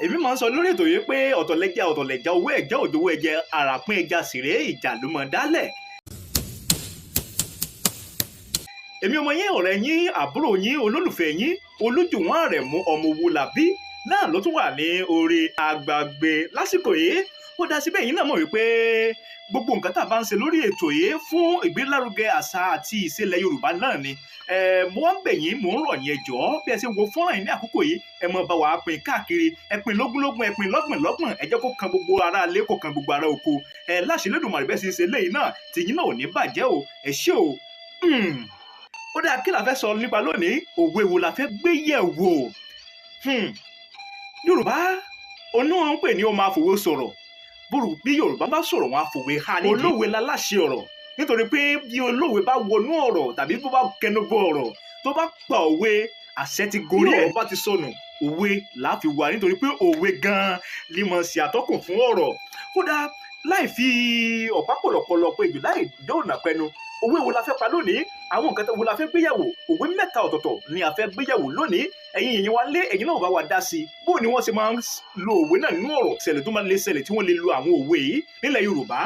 Èmi máa ń sọ lórí ètò yìí pé ọ̀tọ̀lẹ́jà ọ̀tọ̀lẹ́jà owó ẹ̀já òjòwò ẹ̀jẹ̀ àràpín ẹja síré ìjà ló mọ̀ dálẹ̀. Èmi ọmọ yín, ọ̀rẹ́ yín, àbúrò yín, olólùfẹ́ yín, Olújùwọ̀n Àrẹ̀mú ọmọ Owólabí náà ló tún wà ní orí agbàgbé lásìkò yìí. Ó dá síbẹ̀ yín náà mọ̀ wípé gbogbo nǹkan tá a bá ń ṣe lórí ètò yìí fún ìgbélárugẹ àṣà àti ìṣẹ̀lẹ̀ Yorùbá náà ni. Mo wá ń bẹ̀ yín, mò ń rọ̀ yín, ẹ jọ̀ọ́, bí ẹ ṣe ń wo fọ́nrán yìí ní àkókò yìí, ẹ mọ̀ bá wa pín káàkiri, ẹ pín lógúnlógún, ẹ pín lọ́gbọ̀nlọ́gbọ̀n, ẹ jẹ́ kó kan gbogbo ará ilé, kó kan gbogbo ará oko. Ẹ láṣẹ Elédùmarè, bẹ́ẹ̀ sì ń ṣe léyìí náà, tìyín náà ò ní bàjẹ́ o. Ẹ ṣé o. Ó dáa, kí la fẹ́ sọ nípa lónìí? Òwe wo la fẹ́ gbé yẹ̀ wò? Yorùbá onú wọn ń pè ní ọmọ àfòwò sọ̀rọ̀. Bóru bí Yorùbá bá sọ̀rọ̀, wọn àfòwé ha nídìí. Olówe láláṣẹ ọ̀rọ̀, nítorí pé bí olówe bá wọnú ọ̀rọ̀ tàbí bó bá kẹnubọ ọ̀rọ̀ tó bá pa òwe, àṣẹ ti gorí ẹ̀. Bá ti sọnù, òwe là á fi wà, nítorí pé òwe gan-an ni mo ṣe àtọ́kùn fún ọ̀rọ̀. Kódà láì fi ọ̀pá pọ̀lọ̀pọ̀lọ̀ pé jù, láì dóònà pẹnu, òwe wo la fẹ́ pa lónìí? Àwọn nǹkan wo la fẹ́ gbéyàwó? Òwe mẹ́ta ọ̀tọ̀ọ̀tọ̀ ni a fẹ́ gbéyàwó lónìí. Ẹ̀yin èèyàn wa lé, ẹ̀yin náà bá wa dá sí i. Bó ni wọ́n ṣe máa ń lo òwe náà nínú ọ̀rọ̀, ṣẹlẹ̀ tó máa lè ṣẹlẹ̀ tí wọ́n lè lo àwọn òwe yìí nílẹ̀ Yorùbá.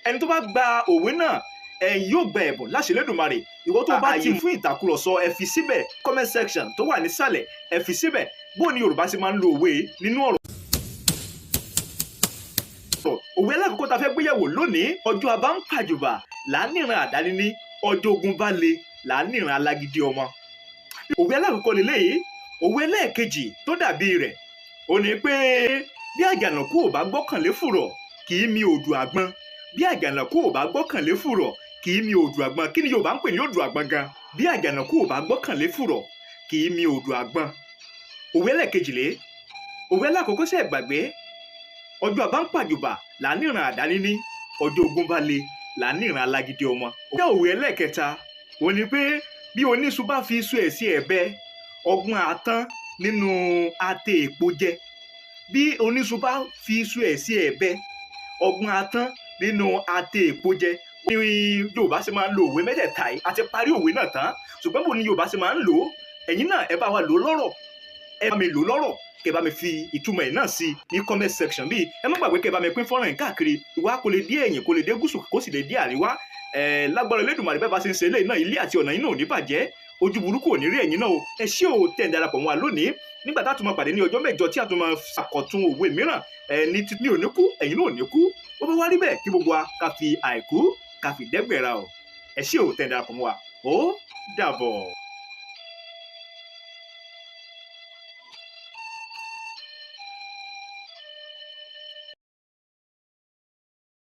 Ẹni tó bá gba òwe náà, ẹ yóò gba ẹ̀bùn láṣẹ Elédùmarè. Ìwọ tó bá ti fún ìtàkùrọ̀sọ, ẹ fi síbẹ̀, comment section tó wà nísàlẹ̀, ẹ fi síbẹ̀. Bó ni Yorùbá ṣe máa ń lo òwe nínú ọ̀rọ̀? Òwe alákọ̀ọ́kọ́ ta fẹ́ gbéyàwó lónìí: ọjọ́ a bá ń pàjùbà là á níran àdáni ní, ọjọ́ ogun bá le là á níran alágídí ọmọ. Òwe alákọ̀ọ́kọ́ lélẹ́yìí. Òwe ẹlẹ́ẹ̀kejì tó dàbí rẹ̀ ó ní pé bí àjànàkú ò bá gbọ́kànlé fùrọ̀, kì í mi òdù àgbọn. Bí àjànàkú ò bá gbọ́kànlé fùrọ̀, kì í mi òdù àgbọn. Kí ni Yorùbá ń pè ní òdù àgbọn gan? Bí àjànàkú ò bá gbọ́kànlé fùrọ̀, kì í mi òdù àgbọn. Òwe ẹlẹ́ẹ̀kejì lé. Òwe alákọ̀ọ́kọ́ sẹ̀ gbàgbé: ọjọ́ a bá ń pàjùbà là á níran àdáni ní, ọjọ́ ogun bá le là á níran alágídí ọmọ. Ọjọ́ òwe ẹlẹ́ẹ̀kẹta ó ní pé bí oníṣu bá fi iṣu ẹ̀ sí ẹ̀bẹ, ọgbọ́n àtán nínú ate èpo jẹ. Bí oníṣu bá fi iṣu ẹ̀ sí ẹ̀bẹ, ọgbọ́n àtán nínú ate èpo jẹ. Bí Yorùbá ṣe máa ń lo òwe mẹ́tẹ̀ẹ̀ta yìí, a ti parí òwe náà tán, ṣùgbọ́n bó ni Yorùbá ṣe máa ń lò ó? Ẹ̀yin náà ẹ bá wa lò ó lọ́rọ̀, ẹ bá mi lò ó lọ́rọ̀, kẹ́ bá mi fi ìtumọ̀ ẹ̀ náà sí ní comment section. Bíi ẹ má gbàgbé kẹ́ bá mi pín fọ́nrán yìí káàkiri ìwá, kó lè dé ẹ̀yìn, kó lè dé gúúsù, kó sì lè dé àríwá. Ẹ̀ lágbára Elédùmarè, bẹ́ẹ̀ bá ṣe ń ṣe eléyìí náà, ilé àti ọ̀nà yín náà ò ní bàjẹ́, ojú burúkú ò ní rí ẹ̀yin náà o. Ẹ ṣé o tẹ̀ ń darapọ̀ mọ́ wa lónìí. Nígbà tá a tún máa pàdé ní ọjọ́ mẹ́jọ tí a tún máa ṣàkọ̀tun òwe mìíràn, ẹ̀ ní tí mi ò ní kú, ẹ̀yin náà ò ní kú. Ó bá wá rí bẹ́ẹ̀, kí gbogbo wa ká fi àìkú ká fi dẹ́gbẹ̀ra o. Ẹ ṣé o tẹ̀ ń darapọ̀ mọ́ wa. Ó dàbọ̀.